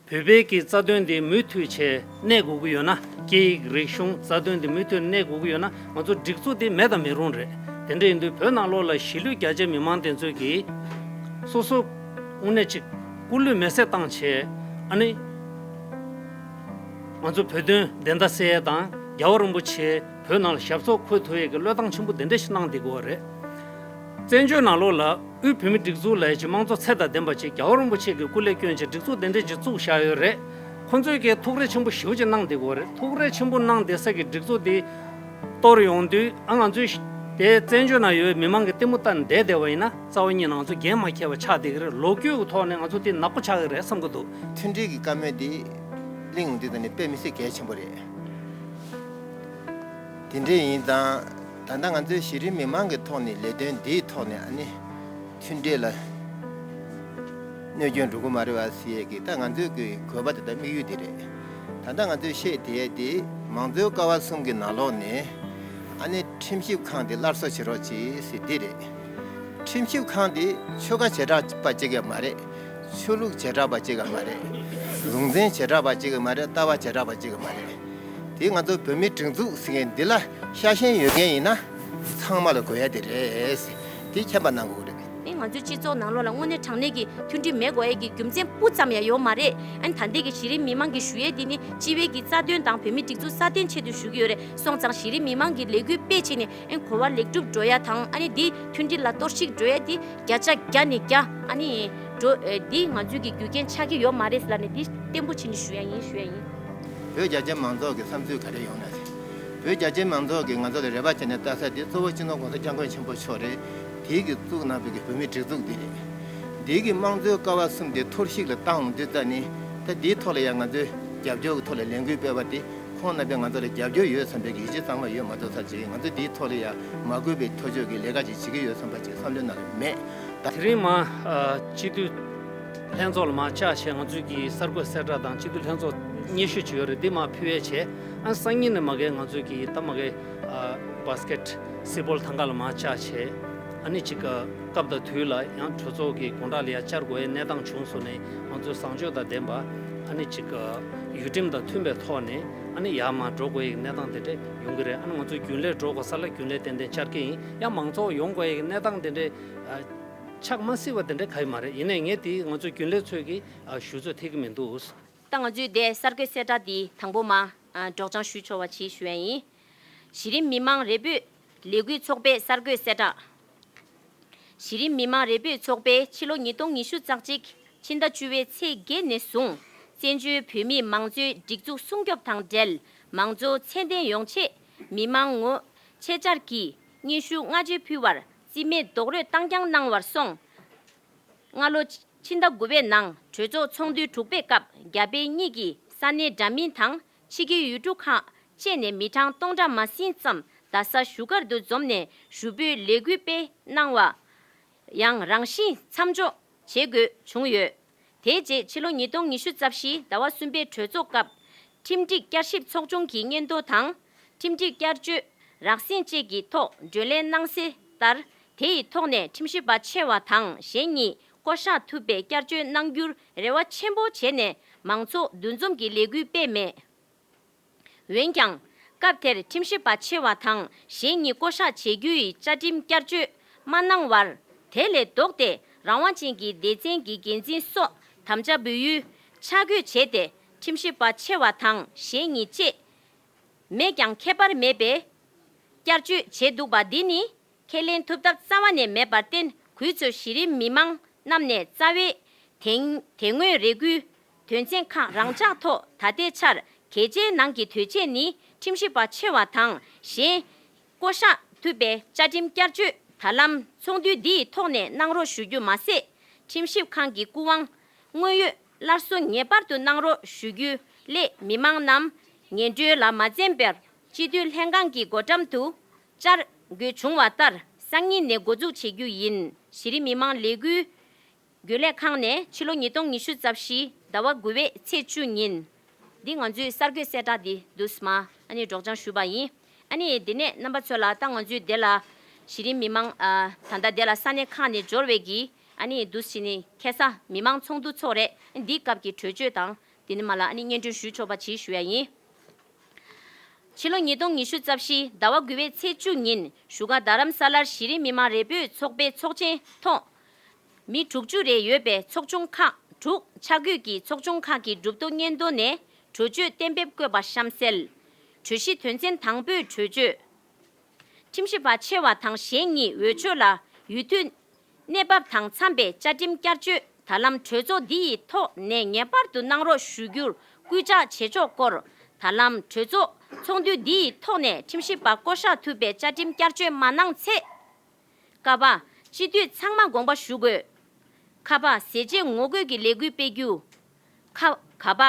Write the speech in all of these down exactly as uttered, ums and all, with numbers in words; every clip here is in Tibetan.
བོད་པའི་གི་རྩ་དོན་འདི་མུ་མཐུད་བྱས་གནས་དགོས་ཀྱི་ཡོད་ན། སྐད་ཡིག་རིག་གཞུང་རྩ་དོན་འདི་མུ་མཐུད་གནས་དགོས་ཀྱི་ཡོད་ན། ང་ཚོ་སྒྲིག་འཛུགས་འདི་མེད་དང་མི་རུང་རེད། དེ་འདྲ་ཡིན་དུས་བོད་ནང་ལོགས་ལ་གཞིས་ལུས་རྒྱ་ཆེ་མི་མང་དེ་ཚོས་ཀྱིས་སོ་སོ་དངོས་གནས་ཅིག་སྐུ་ལུས་མེ་སྲེག་བཏང་བྱས། ཨ་ནི་ང་ཚོ་བོད་དོན་བདེན་མཐའ་གསལ་ཡས་དང་། རྒྱལ་བ་རིན་པོ་ཆེ་བོད་ནང་ལ་ཞབས་སོར་འཁོད་ཐུབ་ཡས་ཀྱི་བློས་བཏང་ཆེན་པོ་དེ་འདྲ་ཞིག་གནང་བསྡད་ཀྱི་ཡོད་རེད། བཙན་བྱོལ་ནང་ལོགས་ལ་དབུས་བོད་མིའི་སྒྲིག་འཛུགས་ལབ་ཡས་ཀྱི་དམངས་གཙོ་ཚད་དང་ལྡན་པ་ཅིག་རྒྱལ་བ་རིན་པོ་ཆེ་གིས་སྐུ་ལས་བསྐྱོན་བྱས་སྒྲིག་འཛུགས་དེ་འདྲ་ཅིག་བཙུགས་བཞག་ཡོད་རེད། ཁོང་ཚོས་ཀྱིས་ཐུགས་རེ་ཆེན་པོ་ཞེ་པོ་ཅིག་གནང་བསྡད་ཀྱི་ཡོད་རེད། ཐུགས་རེ་ཆེན་པོ་གནང་བསྡད་ས་གི་སྒྲིག་འཛུགས་དེ་གཏོར་ཡོང་དུས། ཨ། ང་ཚོས་དེ་བཙན་བྱོལ་ནང་ཡོད་མི་མང་གི་ལྟད་མོ་ལྟ་བསྡད་བསྡད་པ་ཡིན་ན། རྩ་བ་ཉིད་ནས་ང་ཚོ་འགན་མ་འཁྱེར་བ་ཆགས་བསྡད་ཀྱི་རེད། ལོ་རྒྱུས་ཀྱི་ཐོག་ནས་ང་ཚོ་དེ་ནག་པོ་ཆགས་ཀྱི་རེད་བསམ་གྱི་འདུག། མཐུན་སྒྲིལ་གྱི་བཀའ་མོལ་འདི་གླེང་ཡོང་དུས་ད་ནི་དཔེ་མི་སྲིད་གལ་ཆེན་པོ་རེད། དེ་འདྲ་ཡིན་ཙང་། ད་ལྟ་ང་ཚོའི་གཞི་རིམ་མི་མང་གི་ཐོག་ནས་ལས་དོན་འདིའི་ཐོག་ནས། ཨ་ནི་མཐུན་སྒྲིལ་ལ་གནོད་སྐྱོན་འགྲོ་གི་མ་རེད་པ་ཟེར་ཡས་ཀྱི། ད་ང་ཚོའི་གི་དགོས་པ་དེ་དང་དམིགས་ཡུལ་དེ་རེད། ད་ལྟ་ང་ཚོས་བཤད་བསྡད་ཡས་དེ། མང་གཙོའི་ཀ་བ་གསུམ་གྱི་ནང་ལོགས་ནས། ཨ་ནི་ཁྲིམས་ཞིབ་ཁང་དེ་སླར་གསོ་བྱེད་རོགས་གྱིས་ཟེར་འདི་རེད། ཁྲིམས་ཞིབ་ཁང་དེ་ཆོལ་ཁ་བྱེ་བྲག་པ་གཅིག་ཡང་མ་རེད། ཆོས་ལུགས་བྱེ་བྲག་པ་གཅིག་ཡང་མ་རེད། ལུང་ཚན་བྱེ་བྲག་པ་གཅིག་ཡང་མ་རེད། ལྟ་བ་བྱེ་བྲག་པ་གཅིག་ཡང་མ་རེད། དེ་ང་ཚོ་བོད་མིའི་སྒྲིག་འཛུགས་ཟེར་མཁན་འདི་ལ་ཤ་ཞེན་ཡོད་མཁན་ཡིན་ན། ཚང་མ་ལ་དགོས་ཡ་དེ་རེད། དེ་མཁྱེན་པ་གནང་དགོས་རེད། ཨེ། ང་ཚོའི་སྤྱི་ཚོགས་ནང་ལོགས་ལ་དངོས་གནས་དྲང་གནས་ཀྱི་མཐུན་སྒྲིལ་མེད་དགོས་ཡ་གི་རྒྱུ་མཚན་སྤུ་ཙམ་ཡང་ཡོད་མ་རེད། ཨ་ནི་ད་ལྟའི་གི་གཞི་རིམ་མི་མང་གི་ཞུ་ཡས་འདི་ནི་སྤྱི་བའི་གི་རྩ་དོན་དང་བོད་མིའི་སྒྲིག་འཛུགས་སྲ་བརྟན་ཆེད་དུ་ཞུ་གི་ཡོད་རེད། སོང་ཙང་གཞི་རིམ་མི་མང་གི་ལས་འགུལ་སྤེལ་བྱས་ནས། ཨེ། གོ་བ་ལེགས་གྲུབ་འགྲོ་ཡ་དང་། ཨ་ནི་འདི་མཐུན་སྒྲིལ་ལ་གཏོར་བཤིག་འགྲོ་ཡ་འདི་བརྒྱ་ཆ་བརྒྱ་ནས་བརྒྱ། ཨ་ནི་འགྲོ། ཨེ། འདི་ང་ཚོའི་གི་རྒྱུ་རྐྱེན་ཆགས་ཀྱི་ཡོད་མ་རེད་ལབ་ནས་འདི་བརྟན་པོ་བྱས་ནས་ཞུ་ཡ་ཡིན། ཞུ་ཡ་ཡིན། བོད་རྒྱ་ཆེ་མང་ཚོགས་ཀྱི་བསམ་ཚུལ་ག་རེ་ཡོང་ན་ཟེར། བོད་རྒྱ་ཆེ་མང་ཚོགས་ཀྱིས་ང་ཚོ་ལ་རེ་བ་བྱས་ནས་ལྟ་ས་དེ་གཙོ་བོ་སྤྱི་ནོར་༸གོང་ས་༸སྐྱབས་མགོན་ཆེན་པོ་མཆོག་རེད། དེའི་གི་བཙུགས་གནང་བའི་གི་བོད་མིའི་སྒྲིག་འཛུགས་འདི་རེད། འདིའི་གི་དམངས་གཙོའི་ཀ་བ་གསུམ་དེ་གཏོར་བཤིག་ལ་བཏང་ཡོང་དུས་ཙ་ནི། ད་དེའི་ཐོག་ལ་ཡང་ང་ཚོས་རྒྱབ་སྐྱོར་གྱི་ཐོག་ལ་ལས་འགུལ་སྤེལ་བ་དེ། ཁོང་རྣམ་པས་ང་ཚོ་ལ་རྒྱབ་སྐྱོར་ཡོད་བསམ་པའི་གི་ཡིད་ཆེས་གཙང་མ་ཡོད་མ་གཏོགས་ས་ཅིག་ང་ཚོས་དེའི་ཐོག་ལ་ཡང་མ་གུས་པའི་ཐག་གཅོད་ཀྱི་ལས་ཀ་ཅིག་བྱེད་ཀྱི་ཡོད་བསམ་པ་ཅིག་བསམ་བློའི་ནང་ལ་མེད། ད་དེ་རིང་མ། ཨ། སྤྱི་འཐུས་ལྷན་ཚོགས་ལ་མར་བཅར་བྱས། ང་ཚོའི་གི་གསར་འགོད་གསལ་བསྒྲགས་དང་སྤྱི་འཐུས་ལྷན་ཚོགས་སྙན་ཞུ་ཅིག་ཡོད་རེད། འདི་མར་ཕུལ་ཡས་བྱས། ཨ། སང་ཉིན་ནས་མ་གི་ང་ཚོའི་གི་ད་མ་གི། ཨ། བྷ་སི་ཀེཊ་སི་བོལ་ཐང་ག་ལ་མར་བཅར་བྱས། ཨ་ནི་ཅིག་སྐབས་དང་དུས་ལ་ཡང་གྲོས་ཚོགས་ཀྱི་དགོང་དག་ལ་ཡང་བཅར་དགོས་ཡའི་གནས་སྟངས་བྱུང་སོང་ནས། ང་ཚོས་བཟང་སྤྱོད་དང་ལྡན་པ། ཨ་ནི་ཅིག་ཡུལ་ཁྲིམས་དང་མཐུན་པའི་ཐོག་ནས། ཨ་ནི་ཡར་མར་འགྲོ་དགོས་ཡའི་གནས་སྟངས་དེ་འདྲ་ཡོང་གི་རེད། ཨ་ནི་ང་ཚོ་རྒྱུན་ལས་འགྲོ་དགོས་ས་ལ་རྒྱུན་ལས་ཏན་ཏན་བཅར་གྱི་ཡིན། ཡང་མང་ཚོགས་ཡོང་དགོས་ཡའི་གནས་སྟངས་དེ་འདྲ། ཨ། ཆགས་མ་སྲིད་པ་དེ་འདྲ་ག་ཡི་མ་རེད། ཡིན་ནའི་ངས་དེ་ང་ཚོ་རྒྱུན་ལས་ཚོས་ཀྱིས། ཨ། ཞུ་ཚོད་ཐེག་གི་མི་འདུག། ད་ང་ཚོས་དེ་གསར་འགོད་གསལ་བསྒྲགས་འདི་དང་པོ་མ། ཨ། སྒྲོག་སྦྱང་ཞུ་ཆོག་པ་ཅིག་ཞུ་ཡ་ཡིན། གཞི་རིམ་མི་མང་རེ་འབོད་ལས་འགུལ་ཚོགས་པའི་གསར་འགོད་གསལ་བསྒྲགས། གཞི་རིམ་མི་མང་རེ་འབོད་ཚོགས་པས་ཕྱི་ལོ་ཉིས་སྟོང་ཉི་ཤུ་རྩ་གཅིག་ཕྱི་ཟླ་བཅུ་པའི་ཚེས་བརྒྱད་ནས་བཟུང་བཙན་བྱོལ་བོད་མིའི་མང་གཙོའི་སྒྲིག་འཛུགས་སྲུང་སྐྱོབ་དང་འབྲེལ། མང་གཙོ་ཚད་ལྡན་ཡོང་ཆེད་མི་མང་ངོ་ཆེད་བཅར་གྱིས་སྙན་ཞུ་སྔ་རྗེས་ཕུལ་བར་རྩིས་མེད་རྡོག་རོལ་བཏང་རྐྱང་གནང་བར་སོང་། སྔ་ལོ་ཕྱི་ཟླ་དགུ་པའི་ནང་གྲོས་ཚོགས་ཚོགས་འདུ་དྲུག་པའི་སྐབས་རྒྱ་བལ་གཉིས་ཀྱི་ས་གནས་འདྲ་མིན་དང་ཕྱི་རྒྱལ་ཡུལ་གྲུ་ཁག་བཅས་ནས་མི་གྲངས་སྟོང་ཕྲག་མ་ཟིན་ཙམ་རྡ་ས་བཞུགས་སྒར་དུ་འཛོམས་ནས་ཞུ་འབོད་ལས་འགུལ་སྤེལ་གནང་བ་ཡང་རང་བཞིན་མཚམས་འཇོག་བྱེད་དགོས་བྱུང་ཡོད། དེ་རྗེས་ཕྱི་ལོ་ཉིས་སྟོང་ཉི་ཤུ་རྩ་བཞི་ཟླ་བ་གསུམ་པའི་གྲོས་ཚོགས་སྐབས་ཁྲིམས་སྒྲིག་བསྐྱར་ཞིབ་ཚོགས་ཆུང་གི་སྙན་ཐོ་དང་། ཁྲིམས་སྒྲིག་བསྐྱར་བཅོས་རགས་ཟིན་བཅས་ཀྱི་ཐོག་བགྲོ་གླེང་གནང་གསལ་ལྟར། དེ་ཡི་ཐོག་ནས་ཁྲིམས་ཞིབ་པ་ཆེ་བ་དང་གཞན་གཉིས་བསྐོ་གཞག་ཐུབ་པའི་བསྐྱར་བཅོས་གནང་རྒྱུར་རེ་བ་ཆེན་པོ་བྱས་ནས་མང་ཚོགས་འདུ་འཛོམས་ཀྱི་ལས་འགུལ་སྤེལ་མེད། འོན་ཀྱང་། སྐབས་དེར་ཁྲིམས་ཞིབ་པ་ཆེ་བ་དང་གཞན་གཉིས་བསྐོ་གཞག་བྱེད་རྒྱུ་ཡི་བཅའ་ཁྲིམས་བསྐྱར་བཅོས་མ་གནང་བར། དེ་ལས་ལྡོག་སྟེ་རང་དབང་ཅན་གྱི་སྡེ་ཚན་གྱི་འགན་འཛིན་སོགས་དམ་བཅའ་འབུལ་ཡུལ་ཆ་བགོས་བྱས་ཏེ། ཁྲིམས་ཞིབ་པ་ཆེ་བ་དང་གཞན་གཉིས་བཅས་མེད་ཀྱང་ཁྱད་པར་མེད་པའི་བསྐྱར་བཅོས་བྱས་འདུག་པ་འདི་ནི། ཁས་ལེན་ཐུབ་ཐབས་རྩ་བ་ནས་མེད་པར་བརྟེན། གུས་ཚོས་གཞི་རིམ་མི་མང་རྣམས་ནས་རྩ་བའི་དེ་དེ་སྔོན་རེ་སྐུལ་དོན་ཚན་ཁག་རང་འཇགས་ཐོག་ད་ལྟའི་ཆར་གལ་ཆེའི་ནང་གི་དོན་ཆེན་ནི། ཁྲིམས་ཞིབ་པ་ཆེ་བ་དང་གཞན་བསྐོ་གཞག་ཐུབ་པའི་བཅའ་ཁྲིམས་བསྐྱར་བཅོས་ད་ལམ་ཚོགས་འདུ་འདིའི་ཐོག་ནས་གནང་རོགས་ཞུ་རྒྱུ་མ་ཟད། ཁྲིམས་ཞིབ་ཁང་གི་སྐུ་དབང་དངོས་ཡོད་སླར་གསོ་ངེས་པར་དུ་གནང་རོགས་ཞུ་རྒྱུ་སླད། མི་མང་རྣམས་ངན་འགྲོས་ལ་མ་འཛེམས་པར་སྤྱི་འཐུས་ལྷན་ཁང་གི་སྒོ་འགྲམ་དུ་བཅར་དགོས་བྱུང་བ་ལྟར། སང་ཉིན་ནས་འགོ་འཛུགས་བྱེད་རྒྱུ་ཡིན། གཞི་རིམ་མི་མང་ལས་འགུལ་རྒྱུན་ལས་ཁང་ནས། ཕྱི་ལོ་ཉིས་སྟོང་ཉི་ཤུ་རྩ་བཞི་ཟླ་བ་དགུ་པའི་ཚེས་བཅུ་ཉིན། འདི་ང་ཚོའི་གསར་འགོད་གསལ་བསྒྲགས་འདི་འདུག་སེ་མར་ཨ་ནི་སྒྲོག་སྦྱང་ཞུས་པ་ཡིན། ཨ་ནི་འདི་ནས་རྣམ་པ་ཚོ་ལ། ད་ང་ཚོའི་འདི་ལ་གཞི་རིམ་མི་མང་། ཨ། ད་ལྟ་འདི་ལ་ས་གནས་ཁག་ནས་འབྱོར་བའི་གི། ཨ་ནི་འདུག་སེ་ནི་ཁ་སང་མི་མང་ཚོགས་འདུ་ཚོགས་རེད། འདིའི་སྐབས་ཀྱི་གྲོས་ཆོད་དང་ དེ་ནི་མ་ལ་ཨ་ནི་སྙན་སྒྲོན་ཞུས་ཆོག་པ་ཅིག་ཞུ་ཡ་ཡིན། ཕྱི་ལོ་ཉིས་སྟོང་ཉི་ཤུ་རྩ་བཞི་ཟླ་བ་དགུ་པའི་ཚེས་བཅུ་ཉིན་བཞུགས་སྒར་རྡ་རམ་ས་ལར་གཞི་རིམ་མི་མང་རེ་འབོད་ཚོགས་པའི་ཚོགས་ཆེན་ཐོག་མི་དྲུག་ཅུ་རེ་ཡོད་པའི་ཚོགས་ཆུང་ཁག་དྲུག་ཆ་བགོས་ཀྱིས་ཚོགས་ཆུང་ཁག་གི་གྲུབ་ཐོབ་སྙན་ཐོ་ནས་གྲོས་ཆོད་གཏན་འབེབས་བཀོད་པ་གཤམ་གསལ། གྲོས་གཞི་དོན་ཚན་དང་པོའི་གྲོས་ཆོད། ཁྲིམས་ཞིབ་པ་ཆེ་བ་དང་གཞན་གཉིས་འོས་ཆོས་ལ་འོས་བསྡུ་གནས་བབ་དང་འཚམས་པའི་བཅའ་ཁྲིམས་བསྐྱར་བཅོས་ད་ལམ་གྲོས་ཚོགས་འདི་ཡི་ཐོག་ནས་ངེས་པར་དུ་གནང་རོགས་ཞུ་རྒྱུར་སྐུལ་ལྕག་བྱེད་ཕྱོགས་སྐོར་ད་ལམ་གྲོས་ཚོགས་ཚོགས་འདུ་འདི་ཡི་ཐོག་ནས་ཁྲིམས་ཞིབ་པ་བསྐོ་གཞག་ཐུབ་པའི་བཅའ་ཁྲིམས་བསྐྱར་བཅོས་མ་གནང་ཚེ། ཀ་པ། སྤྱི་འཐུས་ཚང་མ་དགོངས་པ་ཞུ་དགོས། ཁ་པ། ཟས་བཅད་ངོ་རྒོལ་གྱི་ལས་འགུལ་སྤེལ་རྒྱུ། ཁ། ག་པ།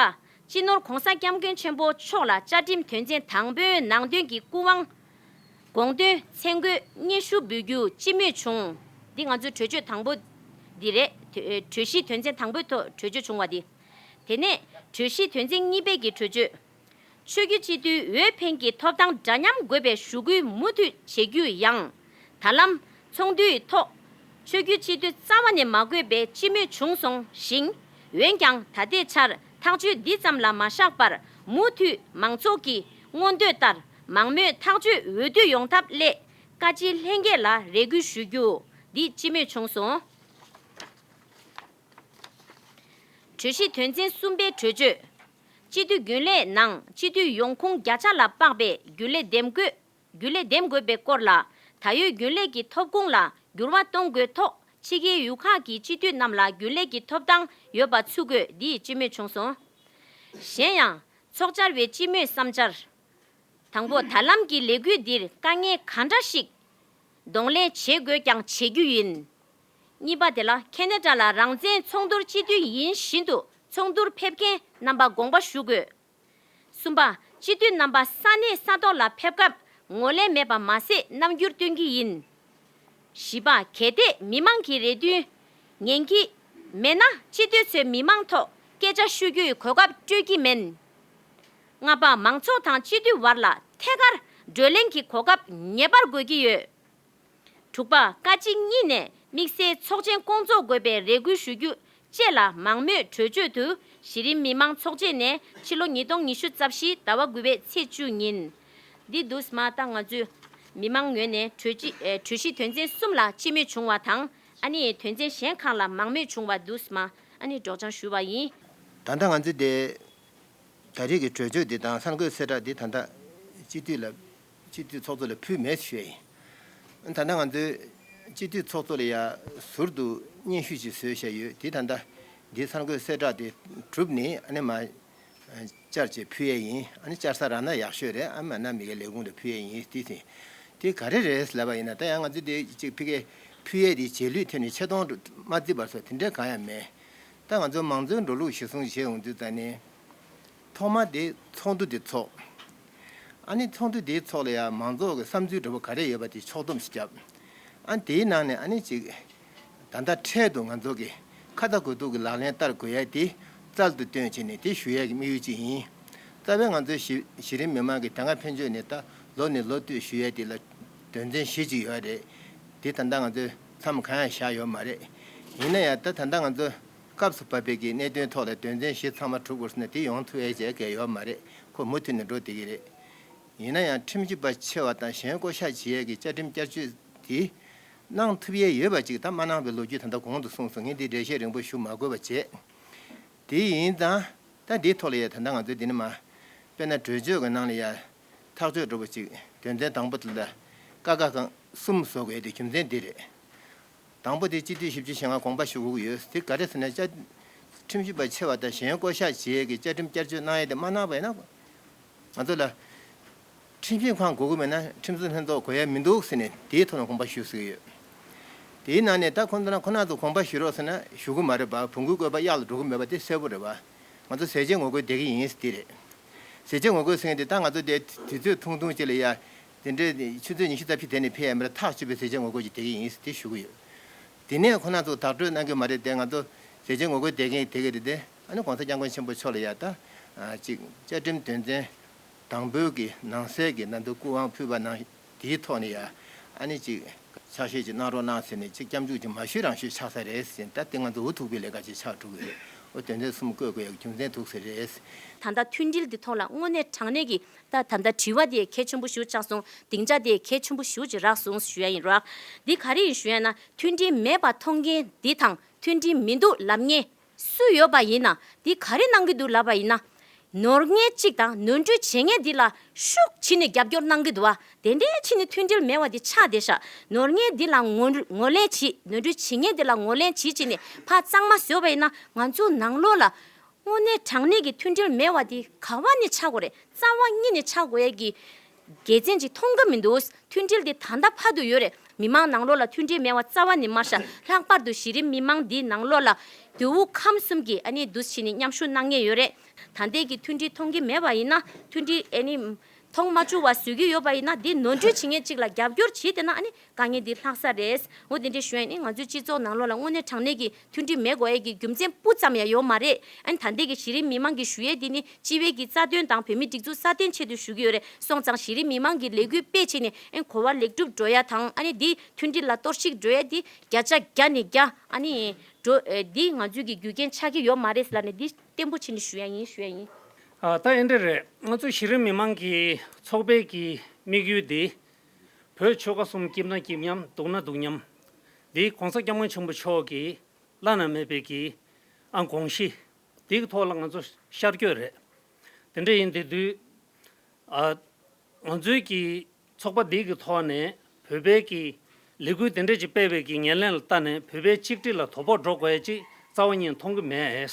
སྤྱི་ནོར་༧གོང་ས་༧སྐྱབས་མགོན་ཆེན་པོ་མཆོག་ལ་བཅའ་ཁྲིམས་དོན་ཚན་དང་པོའི་ནང་དོན་གྱི་སྐུ་དབང་། དགོངས་དོན་མཚན་བཀོད་སྙན་ཞུ་འབུལ་རྒྱུ་སྤྱི་མོས་བྱུང་། འདི་ང་ཚོའི་གྲོས་ཆོད་དང་པོ་འདི་རེད། དོ་ཨེ་གྲོས་གཞིའི་དོན་ཚན་དང་པོའི་ཐོག་གྲོས་ཆོད་བྱུང་བ་འདི། དེ་ནས་གྲོས་གཞིའི་དོན་ཚན་གཉིས་པའི་གི་གྲོས་ཆོད། ཆོས་བརྒྱུད་སྤྱི་འཐུས་འོས་འཕེན་གྱི་ཐོབ་ཐང་འདྲ་མཉམ་དགོས་པའི་ཞུ་སྐུལ་མུ་མཐུད་བྱེད་རྒྱུ་ཡང་། ད་ལམ་ཚོགས་འདུའི་ཐོག་ཆོས་བརྒྱུད་སྤྱི་འཐུས་རྩ་བ་ནས་མ་དགོས་པའི་སྤྱི་མོས་བྱུང་སོང་ཞིང་། འོན་ཀྱང་ད་ལྟའི་ཆར་ཐག་གཅོད་འདི་ཙམ་ལ་མ་བཞག་པར་མུ་མཐུད་མང་ཚོགས་ཀྱི་མངོན་འདོད་ལྟར་མང་མོས་ཐག་གཅོད་འོས་བསྡུ་ཡོང་ཐབས་སླད་བཀའ་སྤྱི་ལྷན་རྒྱས་ལ་རེ་སྐུལ་ཞུ་རྒྱུ་འདི་སྤྱི་མོས་བྱུང་སོང་། གྲོས་གཞི་དོན་ཚན་གསུམ་པའི་གྲོས་ཆོད། སྤྱི་འཐུས་རྒྱུན་ལས་ནང་སྤྱི་འཐུས་ཡོང་ཁུངས་བརྒྱ་ཆ་ལ་དཔག་པའི་རྒྱུན་ལས་འདེམས་དགོས། རྒྱུན་ལས་འདེམས་དགོས་པའི་སྐོར་ལ་ད་ཡོད་རྒྱུན་ལས་ཀྱི་ཐོབ་ཁུངས་ལ་འགྱུར་བ་གཏོང་དགོས་ཐོག་ཕྱི་རྒྱལ་ཡུལ་ཁག་གི་སྤྱི་འཐུས་རྣམས་ལ་རྒྱུན་ལས་ཀྱི་ཐོབ་ཐང་ཡོད་པ་ཚུད་དགོས་འདི་ཡི་སྤྱི་མོས་བྱུང་སོང་། གཞན་ཡང་། ཚོགས་བཅར་བའི་སྤྱི་མོས་བསམ་འཆར། དང་པོ། ད་ལམ་གྱི་ལས་འགུལ་འདིར་དཀའ་ངལ་ག་འདྲ་ཞིག་གདོང་ལེན་བྱེད་དགོས་ཀྱང་བྱེད་རྒྱུ་ཡིན། གཉིས་པ་དེ་ལ་ཁེ་ན་ཌ་ལ་རང་བཙན་ཚོགས་འདུར་སྤྱི་འཐུས་ཡིན་བཞིན་དུ་ཚོགས་འདུར་ཕེབས་མཁན་རྣམ་པ་དགོངས་པ་ཞུ་དགོས། གསུམ་པ། སྤྱི་འཐུས་རྣམ་པ་ས་གནས་ས་ཐོག་ལ་ཕེབས་སྐབས་ངོས་ལེན་མེད་པ་མ་ཟད་རྣམ་འགྱུར་སྟོན་གྱི་ཡིན། བཞི་པ། གལ་ཏེ་མི་མང་གི་རེ་འདུན་ཉན་གྱི་མེད་ན་སྤྱི་འཐུས་ཚོས་མི་མང་ཐོག་སྐད་ཆ་ཤོད་རྒྱུའི་གོ་སྐབས་སྤྲོད་ཀྱི་མིན། ལྔ་པ། མང་ཚོགས་དང་སྤྱི་འཐུས་བར་ལ་ཐད་ཀར་བགྲོ་གླེང་གི་གོ་སྐབས་ངེས་པར་དགོས་ཀྱི་ཡོད། དྲུག་པ། བཀའ་སྤྱི་གཉིས་ནས་དམིགས་བསལ་ཚོགས་ཆེན་བསྐོང་ཚོགས་དགོས་པའི་རེ་སྐུལ་ཞུ་རྒྱུ་བཅས་ལ་མང་མོས་གྲོས་ཆོད་དུ་གཞི་རིམ་མི་མང་ཚོགས་ཆེན་ནས་ཕྱི་ལོ་ཉིས་སྟོང་ཉི་ཤུ་རྩ་བཞི་ཟླ་བ་དགུ་པའི་ཚེས་བཅུ་ཉིན། འདི་འདུག་སེ་མ་ད་ང་ཚོས་མི་མང་ངོས་ནས་གྲོས་གཞི་ཨེ་གྲོས་གཞི་དོན་ཚན་གསུམ་ལ་སྤྱི་མོས་བྱུང་བ་དང་ཨ་ནི་དོན་ཚན་གཞན་ཁག་ལ་མང་མོས་བྱུང་བ་འདུག་སེ་མ་ཨ་ནི་སྒྲོག་སྦྱང་ཞུས་པ་ཡིན། ད་ལྟ་ང་ཚོས་དེ། ད་རེས་ཀྱི་གྲོས་ཆོད་འདི་དང་གསར་འགོད་གསལ་བསྒྲགས་འདི་ད་ལྟ་སྤྱི་འཐུས་ལ་སྤྱི་འཐུས་ཚོགས་གཙོ་ལ་ཕུལ་མེད་ཞུ་ཡ་ཡིན། ད་ལྟ་ང་ཚོས་སྤྱི་འཐུས་ཚོགས་གཙོ་ལ་ཡ་ཟུར་དུ་སྙན་ཞུ་ཞིག་བཟོས་བཞག་ཡོད། འདི་ད་ལྟ་འདི་གསར་འགོད་གསལ་བསྒྲགས་འདི་གྲུབ་ནས་ཨ་ནི་མ་བཅར་བྱས་ཕུལ་ཡ་ཡིན། ཨ་ནི་བཅར་ས་རག་ན་ཡག་ཤོས་རེད། ཨ་མ་ན་མི་གའི་ལས་ཁུངས་ལ་ཕུལ་ཡ་ཡིན། འདི་ཟིན་འདི་ག་རེ་རེད་ལབ་པ་ཡིན་ན། ད་ཡང་ང་ཚོས་འདི་གཅིག་ཕི་གའི་ཕུལ་ཡ་འདི་རྗེས་ལུས་ཐོན་ནས་ཆེ་མཐོང་མ་བརྩིས་པར་སོགས་དེ་འདྲའི་གང་ཡང་མེད། ད་ང་ཚོ་མང་གཙོའི་འགྲོ་ལུགས་གཞིར་བཟུང་བྱས་ཡོང་དུས་ད་ནི། ཐོག་མ་དེ་ཚོགས་འདུ་དེ་ཚོགས། ཨ་ནི་ཚོགས་འདུ་དེའི་ཚོགས་ལ་ཡང་མང་ཚོགས་ཀྱི་བསམ་ཚུལ་འདྲ་པོ་ག་རེ་ཡོད་པ་དེ་ཕྱོགས་བསྡོམས་ཤིག་བརྒྱབ། ཨ་ནི་དེའི་ནང་ནས་ཨ་ནི་ཅིག་ད་ལྟ་འཕྲལ་དུ་ང་ཚོ་གི་ཁ་ཚ་དགོས་གཏུག་གི་ལག་ལེན་བསྟར་དགོས་ཡ་དེ་རྩལ་དུ་བཏོན་བྱས་ནས་དེ་ཞུ་ཡ་གི་དམིགས་ཡུལ་ཅིག་ཡིན། རྩ་བའི་ང་ཚོའི་གཞི་གཞི་རིམ་མི་མང་གི་དེ་སྔ་ཕན་ཆོད་ནས་ད་ལོ་ནས་ལོ་བསྟུད་ཞུ་ཡ་དེ་ལ་དོན་ཚན་བཞི་ཅིག་ཡོད་རེད། དེ་ད་ལྟ་ང་ཚོས་མཚམས་གང་ཡང་བཞག་ཡོད་མ་རེད། ཡིན་ན་ཡང་ད་ད་ལྟ་ང་ཚོ་སྐབས་སུ་བབས་པའི་གི་གནད་དོན་ཐོག་ལ་དོན་ཚན་བཞི་ཚང་མ་གྲུབ་དགོས་ཟེར་ན་དེ་ཡོང་ཐུབ་ཡས་བྱས་གལ་ཡོད་མ་རེད། ཁོ་མུ་མཐུད་ནས་འགྲོ་བསྡད་ཀྱི་རེད། ཡིན་ན་ཡང་ཁྲིམས་ཞིབ་པ་ཆེ་བ་དང་གཞན་བསྐོ་གཞག་བྱེད་ཡས་ཀྱི་བཅའ་ཁྲིམས་བསྐྱར་བཅོས་དེ་གནང་ཐུབ་ཡས་ཡོད་པ་ཅིག་ད་མ་གནང་བའི་ལོ་རྒྱུས་ད་ལྟ་གོང་དུ་གསུངས་སོང་། ངས་འདི་འགྲེལ་བཤད་རིང་པོ་ཞུ་མ་དགོས་པ་བྱས། དེ་ཡིན་ཙང་ད་འདིའི་ཐོག་ལ་ཡ་ད་ལྟ་ང་ཚོས་འདི་ནི་མ། དཔེར་ན་གྲོས་ཆོད་ཀྱི་ནང་ལ་ཡ་ཐག་གཅོད་འདྲ་པོ་ཅིག་དོན་ཚན་དང་པོ་དེ་ལ་ཀ་ཁ་གང་གསུམ་བཟོ་དགོས་དེ་རྒྱུ་མཚན་འདི་རེད། དང་པོ་དེ་སྤྱི་འཐུས་བཞི་བཅུ་ཞེ་ལྔ་དགོངས་པ་ཞུ་དགོས་ཀྱི་ཡོད། དེ་ག་རེ་ཟེར་ན་བཅའ་ཁྲིམས་ཞིབ་པ་ཆེ་བ་དང་གཞན་བསྐོ་གཞག་བྱེད་ཡས་ཀྱི་བཅའ་ཁྲིམས་བསྐྱར་བཅོས་གནང་ཡས་དེ་མ་གནང་བ་ཡིན་ན། ང་ཚོ་ལ་ཁྲིམས་ཞིབ་ཁང་དགོས་ཀྱི་མེད་ན་ཁྲིམས་བཟོ་ལྷན་ཚོགས་དགོས་ཡ་མི་འདུག་ཟེར་ནས་དེའི་ཐོག་ནས་དགོངས་པ་ཞུ་ཟེར་གྱི་ཡོད། དེའི་ནང་ནས་ད་ཁོང་ཚོ་ན་ཁོ་ན་ཚོ་དགོངས་པ་ཞུ་རོགས་ཟེར་ན་ཞུ་གི་མ་རེད་པ། བོང་གུའི་བཀོད་པ་གཡག་ལ་འགྲོ་གི་མེད་པ་དེ་གསལ་པོ་རེད་པ། ང་ཚོ་ཟས་བཅད་ངོ་རྒོལ་བསྡད་ཀྱི་ཡིན་ཟེར་དེ་རེད། ཟས་བཅད་ངོ་རྒོལ་ཟེར་མཁན་དེ་ད་ང་ཚོ་དེ་དུས་ཚོད་ཐུང་ཐུང་ཅིག་ལ་ཡ། དེ་འདྲའི་ཆུ་ཚོད་ཉི་ཤུ་རྩ་བཞི་དེ་ནས་ཕེབས་ཡ་མི་རེད། ཐག་ཆོད་པའི་ཟས་བཅད་ངོ་རྒོལ་ཅིག་བསྡད་ཀྱི་ཡིན་ཟེར་དེ་ཞུ་གི་ཡོད། དེ་ནས་ཁོ་ན་ཚོ་དག་སྤྲོད་གནང་གི་མ་རེད་དེ། ང་ཚོ་ཟས་བཅད་ངོ་རྒོལ་བསྡད་མཁན་དེ་ག་རེད་དེ། ཨ་ནི་༸གོང་ས་༸སྐྱབས་མགོན་ཆེན་པོ་མཆོག་ལ་ཡ་ད། ཨ་ཅིག་བཅའ་ཁྲིམས་དོན་ཚན་དང་པོའི་གི་ནང་གསལ་གྱི་ནང་དུ་སྐུ་དབང་ཕུལ་བ་ནང་དེའི་ཐོག་ནས་ཡ། ཨ་ནི་ཅིག་ཕྱག་བཞེས་ཅིག་གནང་རོགས་གནང་ཟེར་ནས་ཅིག་སྐྱབས་འཇུག་ཅིག་མ་ཞུས་རང་ཞུས་ཆགས་ས་རེད་ཟེར། ད་དེ་ང་ཚོ་འུ་ཐུག་པའི་ལས་ཀ་ཅིག་ཆགས་འགྲོ་གི་རེད། ཨོ་དོན་ཚན་གསུམ་བཀོད་དགོས་ཡག་རྒྱུ་མཚན་འདུག་ཟེར་རེད། ད་ལྟ་མཐུན་སྒྲིལ་འདི་ཐོག་ལ་དངོས་གནས་དྲང་གནས་ཀྱི་ད་ད་ལྟ་དྲི་བ་དེ་གལ་ཆེན་པོ་ཞེ་པོ་ཆགས་སོང་། སྡིངས་ཆ་དེ་གལ་ཆེན་པོ་ཞེ་པོ་ཅིག་རག་སོང་ཞུ་ཡ་ཡིན་རོགས། འདི་ག་རེ་ཡིན་ཞུ་ཡ་ན། མཐུན་སྒྲིལ་མེད་པ་མཐོང་མཁན་འདི་དང་མཐུན་སྒྲིལ་མི་འདུག་ལབ་མཁན་སུ་ཡོད་པ་ཡིན་ན། འདི་ག་རེ་གནང་གི་འདུག་ལབ་པ་ཡིན་ན། ནོར་མཁན་གཅིག་དང་ནོར་འཁྲུལ་བྱེད་མཁན་འདི་ལ་ཤུགས་བྱས་ནས་རྒྱབ་སྐྱོར་གནང་གི་འདུག་བ། དེ་འདྲའི་ཕྱིན་ནས་མཐུན་སྒྲིལ་མེད་པ་འདི་ཆགས་བསྡད་ཤག་ནོར་མཁན་འདི་ལ་ངོ་ངོ་ལེན་བྱེད། ནོར་འཁྲུལ་བྱེད་མཁན་འདི་ལ་ངོ་ལེན་བྱེད་བྱས་ནས་ཕར་གཙང་མ་བཟོས་པ་ཡིན་ན། ང་ཚོ་ནང་ལོགས་ལ་དངོས་གནས་དྲང་གནས་ཀྱི་མཐུན་སྒྲིལ་མེད་པ་འདི་ག་བ་ནས་ཆགས་དགོས་རེད། རྩ་བ་ཉིད་ནས་ཆགས་དགོས་ཡས་ཀྱི་དགེ་མཚན་ཅིག་མཐོང་གི་མི་འདུག་མཐུན་སྒྲིལ་འདི་ད་ལྟ་བར་དུ་ཡོད་རེད། མི་མང་ནང་ལོགས་ལ་མཐུན་སྒྲིལ་མེད་པ་རྩ་བ་ནས་མ་ཤར། ལྷག་པར་དུ་གཞི་རིམ་མི་མང་འདིའི་ནང་ལོགས་ལ་དུས་དབུགས་ཁམས་གསུམ་གྱི་ཨ་ནི་འདུ་བྱེད་ནི་མཉམ་ཞུགས་གནང་མཁན་ཡོད་རེད། ད་ལྟའི་གི་མཐུན་སྒྲིལ་མཐོང་གི་མེད་པ་ཡིན་ན། མཐུན་སྒྲིལ་ཨ་ནི་མཐོང་མ་བཅུག་པ་བཟོ་གི་ཡོད་པ་ཡིན་ན། འདི་ནོར་འཁྲུལ་བྱེད་མཁན་གཅིག་ལ་རྒྱབ་སྐྱོར་བྱེད་བསྡད་ན་ཨ་ནི་དཀའ་ངལ་འདི་ལྷག་ས་རེད། འོ་དེ་འདྲ་ཞུ་ཡ་ཡིན། ང་ཚོའི་སྤྱི་ཚོགས་ནང་ལོགས་ལ་དངོས་གནས་དྲང་གནས་ཀྱི་མཐུན་སྒྲིལ་མེད་དགོས་ཡས་ཀྱི་རྒྱུ་མཚན་སྤུ་ཙམ་ཡང་ཡོད་མ་རེད། ཨ་ནི་ད་ལྟའི་གི་གཞི་རིམ་མི་མང་གིས་ཞུ་ཡས་འདི་ནི་སྤྱི་པའི་གི་རྩ་དོན་དང་བོད་མིའི་སྒྲིག་འཛུགས་སྲ་བརྟན་ཆེད་དུ་ཞུ་གི་ཡོད་རེད། སོང་ཙང་གཞི་རིམ་མི་མང་གིས་ལས་འགུལ་སྤེལ་བྱས་ནས་ཨ་ནི་གོ་བ་ལེགས་གྲུབ་འགྲོ་ཡ་དང་། ཨ་ནི་འདི་མཐུན་སྒྲིལ་ལ་གཏོར་བཤིག་འགྲོ་ཡ་འདི་བརྒྱ་ཆ་བརྒྱ་ནས་བརྒྱ་ཨ་ནི་འགྲོ་ཨེ་འདི་ང་ཚོའི་གི་རྒྱུ་རྐྱེན་ཆགས་ཀྱི་ཡོད་མ་རེད་ལབ་ནས་འདི་བརྟན་པོ་བྱས་ནས་ཞུ་ཡ་ཡིན། ཞུ་ཡ་ཡིན། ཨ་ད་ཨེ་འདྲ་རེད། ང་ཚོ་གཞི་རིམ་མི་མང་གི་ཚོགས་པའི་གི་དམིགས་ཡུལ་འདི། བོད་ཆོལ་ཁ་གསུམ་སྐྱིད་ན་སྐྱིད་མཉམ། སྡུག་ན་སྡུག་མཉམ། འདི་༸གོང་ས་༸སྐྱབས་མགོན་ཆེན་པོ་མཆོག་གི་བླ་ན་མེད་པའི་གི་ཨ་དགོངས་གཞི་འདི་གི་ཐོག་ལ་ང་ཚོ་ཤར་བསྐྱོད་རེད། དེ་འདྲ་ཡིན་དེ་དུས་ཨ་ང་ཚོའི་གི་ཚོགས་པ་འདི་གི་ཐོག་ནས་བོད་པའི་གི་ལས་འགུལ་དེ་འདྲ་ཅིག་སྤེལ་བའི་གི་ཉེར་ལེན་ལ་བལྟས་ནས་བོད་པའི་གཅིག་སྒྲིལ་ལ་དོ་ཕོག་འགྲོ་དགོས་ཡ་ཅིག་རྩ་བ་ཉིད་མཐོང་གི་མེད། རེད་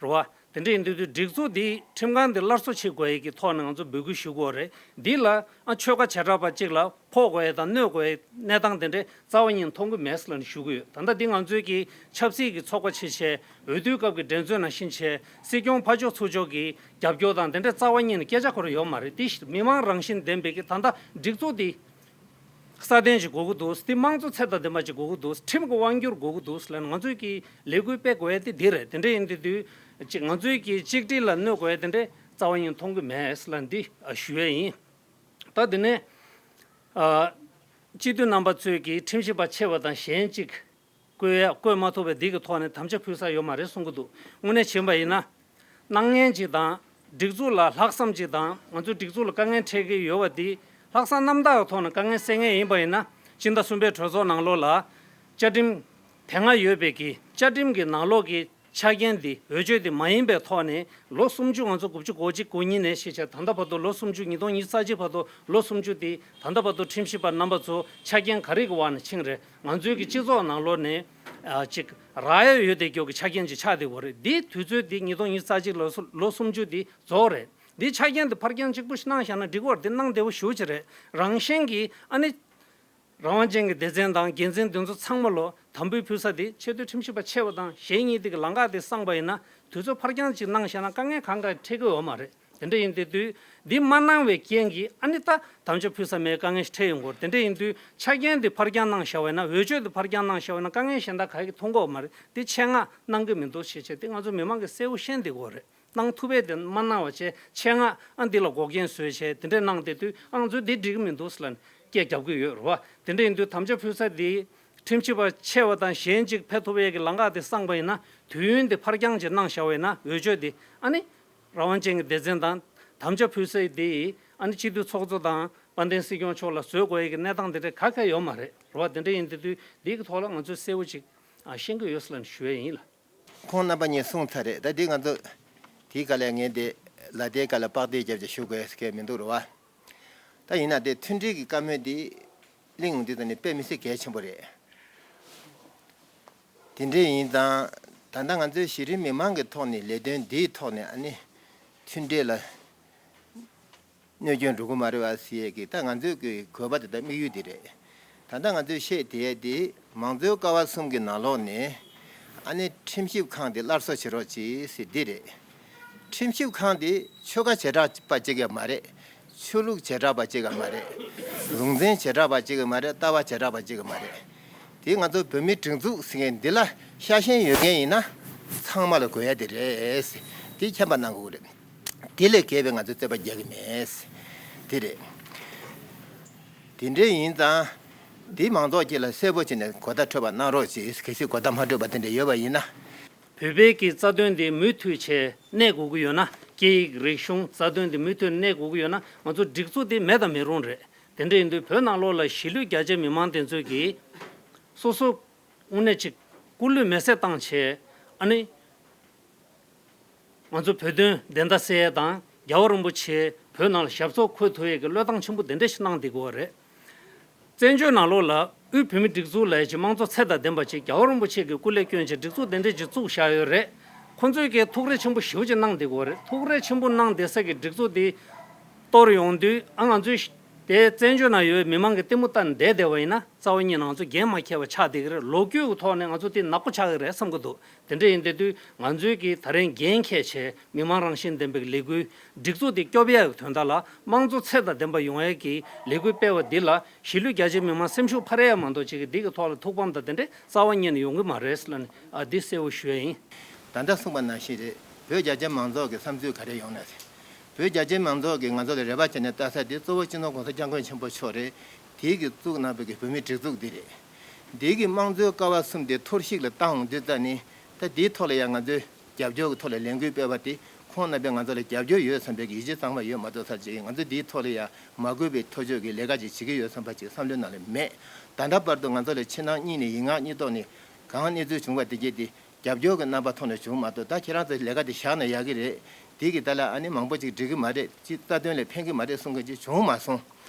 བ། དེ་འདྲ་ཡིན་དུས་དུས་སྒྲིག་འཛུགས་འདི་ཁྲིམས་ཁང་འདི་སླར་གསོ་བྱེད་དགོས་ཡས་ཀྱི་ཐོག་ནས་ང་ཚོ་འབོད་སྐུལ་ཞུ་དགོས་རེད། འདི་ལ་ཨ་ཆོལ་ཁ་བྱེ་བྲག་པ་གཅིག་ལ་ཕོག་དགོས་ཡས་དང་གནོད་དགོས་ཡས་གནས་སྟངས་དེ་འདྲ་རྩ་བ་ཉིད་མཐོང་གི་མེད་ཟེར་ལབ་ནས་ཞུ་གི་ཡོད། ད་ལྟ་འདི་ང་ཚོའི་གི་ཆབ་སྲིད་ཀྱི་ཚོགས་པ་ཆེ་ཆེ་འོས་བསྡུའི་སྐབས་ཀྱི་འགྲན་རྩོད་ནང་བཞིན་བྱས། སྲིད་སྐྱོང་ཕར་ཕྱོགས་ཚུར་ཕྱོགས་ཀྱི་རྒྱབ་སྐྱོར་དང་དེ་འདྲ་རྩ་བ་ཉིད་ནས་སྐད་ཆ་འཁོར་ཡོད་མ་རེད། འདི་མི་མང་རང་བཞིན་ལྡན་པའི་གི་ད་ལྟ་སྒྲིག་འཛུགས་འདི། སྲ་བརྟན་ཞིག་དགོས་ཀྱི་འདུག་དེ་དམངས་གཙོ་ཚད་དང་ལྡན་པ་ཞིག་དགོས་ཀྱི་འདུག་ཁྲིམས་ཀྱི་དབང་སྒྱུར་དགོས་ཀྱི་འདུག་ལབ་ནས་ང་ཚོས་ཀྱི་ལས་འགུལ་སྤེལ་དགོས་ཡ་དེ་འདི་རེད། དེ་འདྲ་ཡིན་དུས་དུས་ཅིག་ང་ཚོས་ཀྱི་གཅིག་སྒྲིལ་ལ་གནོད་དགོས་ཡ་དེ་འདྲ་རྩ་བ་ཉིད་མཐོང་གི་མེད་ལབ་འདི་ཞུ་ཡ་ཡིན། ད་དེ་ནས་སྤྱི་འཐུས་རྣམ་པ་ཚོས་ཀྱི་ཁྲིམས་ཞིབ་པ་ཆེ་བ་དང་གཞན་གཅིག་བསྐོས་ཡ་བསྐོས་མ་ཐུབ་པའི་འདི་གི་ཐོག་ནས་དམ་བཅའ་ཕུལ་ས་ཡོད་མ་རེད་གསུང་གི་འདུག་དངོས་གནས་བྱས་པ་ཡིན་ན། སྣང་བརྙན་ཅིག་དང་། སྒྲིག་འཛུགས་ལ་ལྷག་བསམ་ཅིག་དང་། ང་ཚོའི་སྒྲིག་འཛུགས་ལ་དཀའ་ངལ་འཕྲད་ཀྱི་ཡོད་པ་འདི་ལྷག་བསམ་རྣམ་དག་གི་ཐོག་ནས་དཀའ་ངལ་སེལ་མཁན་ཡིན་པ་ཡིན་ན། སྤྱི་ཟླ་གསུམ་པའི་གྲོས་ཚོགས་ནང་ལོགས་ལ་བཅའ་ཁྲིམས་དེ་སྔ་ཡོད་པའི་གི་བཅའ་ཁྲིམས་ཀྱི་ནང་ལོགས་ཀྱི་ཆ་རྐྱེན་འདི་འོས་ཆོས་འདི་མ་ཡིན་པའི་ཐོག་ནས་ལོ་སུམ་ཅུ། ང་ཚོ་དགུ་བཅུ་གོ་གཅིག་གོ་གཉིས་ནས་ཤེས་བྱ་ད་ལྟ་བར་དུ་ལོ་སུམ་ཅུ། ཉིས་སྟོང་ཉི་ཤུ་རྩ་གཅིག་བར་དུ་ལོ་སུམ་ཅུ་འདི་ད་ལྟ་བར་དུ་ཁྲིམས་ཞིབ་པ་རྣམ་པ་ཚོ་ཆ་རྐྱེན་ག་རེ་གི་འོག་ནས་ཕྱིན་རེད། ང་ཚོའི་གི་སྤྱི་ཚོགས་ནང་ལོགས་ནས་ཨ་ཅིག་རག་ཡ་ཡོད་དེ་སྐྱོ་གི་ཆ་རྐྱེན་ཅིག་ཆགས་བསྡད་ཡོད་རེད། འདི་དུས་ཚོད་འདི་ཉིས་སྟོང་ཉི་ཤུ་རྩ་གཅིག་ལོ་སུ་ལོ་སུམ་ཅུ་འདི་རྫོགས་རེད། འདི་ཆ་རྐྱེན་འདི་ཕར་འགྱངས་གཅིག་པུ་ཞིག་གནང་བཞག་ན་འགྲིག་གི་རེད། འདི་གནང་བདེ་པོ་ཞེ་པོ་ཅིག་རེད། རང་བཞིན་གྱི་ཨ་ནི་རང་དབང་ཅན་གྱི་སྡེ་ཚན་དང་འགན་འཛིན་འདི་ཚོ་ཚང་མ་ལོ་དམ་འབུལ་ཕུལ་ས་འདི་ཆེས་མཐོའི་ཁྲིམས་ཞིབ་པ་ཆེ་བ་དང་གཞན་གཉིས་དེ་གི་ལམ་ཁ་དེ་བསྲངས་པ་ཡིན་ན་དུས་ཚོད་ཕར་འགྱངས་ཅིག་གནང་བཞག་ན་དཀའ་ངལ་གང་ག་འཕྲད་ཀྱི་ཡོད་མ་རེད། དེ་འདྲ་ཡིན་དེ་དུས་འདི་མ་གནང་བའི་རྐྱེན་གྱིས་ཨ་ནི་ད་དམ་བཅའ་ཕུལ་ས་མེད་དཀའ་ངལ་ཞིག་འཕྲད་ཡོང་གི་རེད། དེ་འདྲ་ཡིན་དུས་ཆ་རྐྱེན་འདི་ཕར་འགྱངས་གནང་བཞག་པ་ཡིན་ན། འོས་ཆོས་འདི་ཕར་འགྱངས་གནང་བཞག་པ་ཡིན་ན་དཀའ་ངལ་གཞན་དག་ག་གི་མཐོང་གི་ཡོད་མ་རེད། འདི་ཆེད་མངགས་གནང་གི་མི་འདུག་ཞེས་བྱས་ཏེ་ང་ཚོ་མི་མང་གིས་གསལ་པོ་ཤེས་བསྡད་ཀྱི་ཡོད་རེད། གནང་ཐུབ་པས་དེ་མ་གནང་བ་བྱས་ཆེད་མངགས་ཨ་འདི་ལ་འགོག་རྐྱེན་བཟོས་བྱས་དེ་འདྲས་གནང་བསྡད་དུས་ཨ་ང་ཚོས་འདི་འགྲིག་གི་མི་འདུག་ཟེར་ལབ་ནས་སྐད་རྒྱབ་ཀྱི་ཡོད་རེད་བ། དེ་འདྲས་ཡིན་དུས་དམ་བཅའ་ཕུལ་ས་འདི་ཁྲིམས་ཞིབ་པ་ཆེ་བ་དང་གཞན་གཅིག་ཕེབས་ཐུབ་ཡས་ཀྱི་ལམ་ཁ་དེ་བསྲངས་པ་ཡིན་ན། དུས་ཡུན་དེ་ཕར་འགྱངས་ཅིག་གནང་བཞག་པ་ཡིན་ན་འོས་ཆོས་དེ་ཨ་ནི་རང་དབང་ཅན་གྱི་སྡེ་ཚན་དང་དམ་བཅའ་ཕུལ་ས་དེ་ཨ་ནི་སྤྱི་འཐུས་ཚོགས་གཙོ་དང་དཔལ་ལྡན་སྲིད་སྐྱོང་མཆོག་ལ་བཟོ་དགོས་ཡས་ཀྱི་གནས་སྟངས་དེ་འདྲས་ག་ག་ཡོད་མ་རེད་རེད་བ། དེ་འདྲས་ཡིན་དུས་དུས་འདི་གི་ཐོག་ལ་ང་ཚོས་གསལ་པོ་ཅིག་ཤེས་ཀྱི་ཡོད་ཟེར་ལབ་ནས་ཞུ་ཡས་ཡིན་ལ། ཁོང་རྣམ་པ་གཉིས་གསུངས་ཚར་རེད། ད་འདི་ང་ཚོ་དེའི་སྐབས་ལ་ངས་འདི་ལ་དེའི་སྐབས་ལ་པགས་བསྡུས་རྒྱབ་ཀྱི་ཞུ་དགོས་སྐད་མི་འདུག་རེད་བ། ད་ཡིན་ན་དེ་མཐུན་སྒྲིལ་གྱི་བཀའ་མོལ་འདི་གླེང་ཡོང་དུས་ད་ནི་དཔེ་མི་སྲིད་གལ་ཆེན་པོ་རེད། དེ་འདྲ་ཡིན་ཙང་ད་ལྟ་ང་ཚོའི་གཞི་རིམ་མི་མང་གི་ཐོག་ནས་ལས་དོན་འདིའི་ཐོག་ནས་ཨ་ནི་མཐུན་སྒྲིལ་ལ། གནོད་སྐྱོན་འགྲོ་གི་མ་རེད་བ་ཟེར་ཡས་ཀྱི་ད་ང་ཚོའི་གི་དགོས་པ་དེ་དང་དམིགས་ཡུལ་དེ་རེད། ད་ལྟ་ང་ཚོས་བཤད་བསྡད་ཡས་དེ་མང་གཙོའི་ཀ་བ་གསུམ་གྱི་ནང་ལོགས་ནས་ཨ་ནི་ཁྲིམས་ཞིབ་ཁང་དེ་སླར་གསོ་བྱེད་རོགས་གྱིས་ཟེར་འདི་རེད། ཁྲིམས་ཞིབ་ཁང་དེ་ཆོལ་ཁ་བྱེ་བྲག་པ་གཅིག་ཡང་མ་རེད། ཆོས་ལུགས་བྱེ་བྲག་པ་གཅིག་ཡང་མ་རེད། ལུང་ཚན་བྱེ་བྲག་པ་གཅིག་ཡང་མ་རེད། ལྟ་བ་བྱེ་བྲག་པ་གཅིག་ཡང་མ་རེད། དེ་ང་ཚོ་བོད་མིའི་སྒྲིག་འཛུགས་ཟེར་མཁན་འདི་ལ་ཤ་ཞེན་ཡོད་མཁན་ཡིན་ན་ཚང་མ་ལ་དགོས་ཡ་དེ་རེད། དེ་མཁྱེན་པ་གནང་དགོས་ཀྱི་རེད། དེ་ལས་བརྒལ་བའི་ང་ཚོས་རྩོད་པ་རྒྱག་གི་མེད། དེ་རེད། དེ་འདྲ་ཡིན་ཙང་། དེ་མང་ཚོགས་ཀྱི་ལ་གསལ་པོ་བྱས་ནས་གོ་བརྡ་འཕྲོད་པ་གནང་རོགས་ཞེས། གལ་སྲིད་གོ་བརྡ་མ་འཕྲོད་པ་དེ་འདྲ་ཡོད་པ་ཡིན་ན། བོད་པའི་གི་རྩ་དོན་དེ་མུ་མཐུད་བྱས་གནས་དགོས་ཀྱི་ཡོད་ན། སྐད་ཡིག་རིག་གཞུང་རྩ་དོན་དེ་མུ་མཐུད་གནས་དགོས་ཀྱི་ཡོད་ན། ང་ཚོ་སྒྲིག་འཛུགས་དེ་མེད་དང་མི་རུང་རེད། དེ་འདྲ་ཡིན་དུས་བོད་ནང་ལོགས་ལ་གཞིས་ལུས་རྒྱ་ཆེ་མི་མང་དེ་ཚོས་གི་སོ་སོ་དངོས་གནས་ཅིག་སྐུ་ལུས་མེ་སྲེག་བཏང་བྱས། ཨ་ནི་ང་ཚོ་བོད་དོན་བདེན་མཐའ་གསལ་ཡས་དང་། རྒྱལ་བ་རིན་པོ་ཆེ་བོད་ནང་ལ་ཞབས་སོར་འཁོད་ཐུབ་ཡས་ཀྱི་བློས་བཏང་ཆེན་པོ་དེ་འདྲ་ཞིག་གནང་བསྡད་ཀྱི་ཡོད་རེད། བཙན་བྱོལ་ནང་ལོགས་ལ་དབུས་བོད་མིའི་སྒྲིག་འཛུགས་ལབ་ཡས་ཀྱི་དམངས་གཙོ་ཚད་དང་ལྡན་པ་ཅིག་རྒྱལ་བ་རིན་པོ་ཆེ་གིས་སྐུ་ལས་བསྐྱོན་བྱས་སྒྲིག་འཛུགས་དེ་འདྲ་ཅིག་བཙུགས་བཞག་ཡོད་རེད། ཁོང་ཚོས་ཀྱི་ཐུགས་རེ་ཆེན་པོ་ཞེ་པོ་ཅིག་གནང་བསྡད་ཀྱི་ཡོད་རེད། ཐུགས་རེ་ཆེན་པོ་གནང་བསྡད་ས་གི་སྒྲིག་འཛུགས་དེ་གཏོར་ཡོང་དུས། ཨ། ང་ཚོས་དེ་བཙན་བྱོལ་ནང་ཡོད་པའི་མི་མང་གི་ལྟད་མོ་ལྟ་བསྡད་བསྡད་པ་ཡིན་ན། རྩ་བ་ཉིད་ནས་ང་ཚོ་འགན་མ་འཁྱེར་བ་ཆགས་བསྡད་ཀྱི་རེད། ལོ་རྒྱུས་ཀྱི་ཐོག་ནས་ང་ཚོ་དེ་ནག་པོ་ཆགས་ཀྱི་རེད་བསམ་གྱི་འདུག་དེ་འདྲ་ཡིན་བསྡད་དུས་ང་ཚོས་ཀྱི་ད་རིང་འགན་འཁྱེར་བྱས་མི་མང་རང་བཞིན་ལྡན་པའི་ལས་འགུལ་སྒྲིག་འཛུགས་དེ་སྐྱོབ་ཡག་གི་དོན་དག་ལ། དམངས་གཙོ་ཚད་དང་ལྡན་པ་ཡོང་ཡག་གི་ལས་འགུལ་སྤེལ་བ་འདི་ལ་གཞིས་ལུས་རྒྱ་ཆེའི་མི་མང་སེམས་ཤུགས་འཕར་ཡག་མ་གཏོགས་ཅིག་གི་འདི་གི་ཐོག་ལ་ཐུགས་ཕམ་དང་དེ་འདྲ་རྩ་བ་ཉིད་ནས་ཡོང་གི་མ་རེད་ལབ་ནས། ཨ། འདི་གསལ་པོ་ཞུ་ཡ་ཡིན། ད་ལྟ་གསུངས་པ་ནང་བཞིན་རེད། བོད་རྒྱ་ཆེའི་མང་ཚོགས་ཀྱི་བསམ་ཚུལ་ག་རེ་ཡོང་ན་ཟེར། བོད་རྒྱ་ཆེའི་མང་ཚོགས་ཀྱིས་ང་ཚོ་ལ་རེ་བ་བྱས་ནས་ལྟ་ས་དེ་གཙོ་བོ་སྤྱི་ནོར་༸གོང་ས་༸སྐྱབས་མགོན་ཆེན་པོ་མཆོག་རེད། དེའི་གིས་བཙུགས་གནང་བའི་གི་བོད་མིའི་སྒྲིག་འཛུགས་འདི་རེད། འདི་གི་དམངས་གཙོའི་ཀ་བ་གསུམ་དེ་འཐོར་ཞིག་ལ་བཏང་འོང་དུས་ཙ་ནི། ད་འདིའི་ཐོག་ལ་ཡང་ང་ཚོས་རྒྱབ་སྐྱོར་གྱི་ཐོག་ལ་ལས་འགུལ་སྤེལ་བ་དེ། ཁོང་རྣམ་པས་ང་ཚོ་ལ་རྒྱབ་སྐྱོར་ཡོད་བསམ་པའི་གི་ཡིད་ཆེས་གཙང་མ་ཡོད་མ་གཏོགས་ཚར་གཅིག་ང་ཚོས་འདིའི་ཐོག་ལ་ཡང་མ་གུས་པའི་ཐག་གཅོད་ཀྱི་ལས་ཀ་ཅིག་བྱེད་ཀྱི་ཡོད་བསམ་པ་ཅིག་བསམ་བློའི་ནང་ལ་མེད། ད་ལྟ་བར་དུ་ང་ཚོ་ལ་ཕྱི་ནང་གཉིས་ནས་ཡིག་ངག་གཉིས་ཐོག་ནས་གང་གནས་ཚུལ་བྱུང་བ་དེ་གྱད་དེ་རྒྱབ་སྐྱོར་གྱི་རྣམ་པ་ཐོག་ནས་བྱུང་མ་གཏོགས། ད་ཁྱེད་རང་ཚོའི་ལས་ཀ་དེ་བཞག་ན་ཡག་གི་རེད། དེ་གི་ད་ལ་ཨ་ནི་མང་པོ་ཅིག་འགྲིག་གི་མ་རེད། ཅིག་རྩ་དོན་ལ་ཕན་གི་མ་རེད་གསུང་མཁན་ཅིག་བྱུང་མ་སོང་།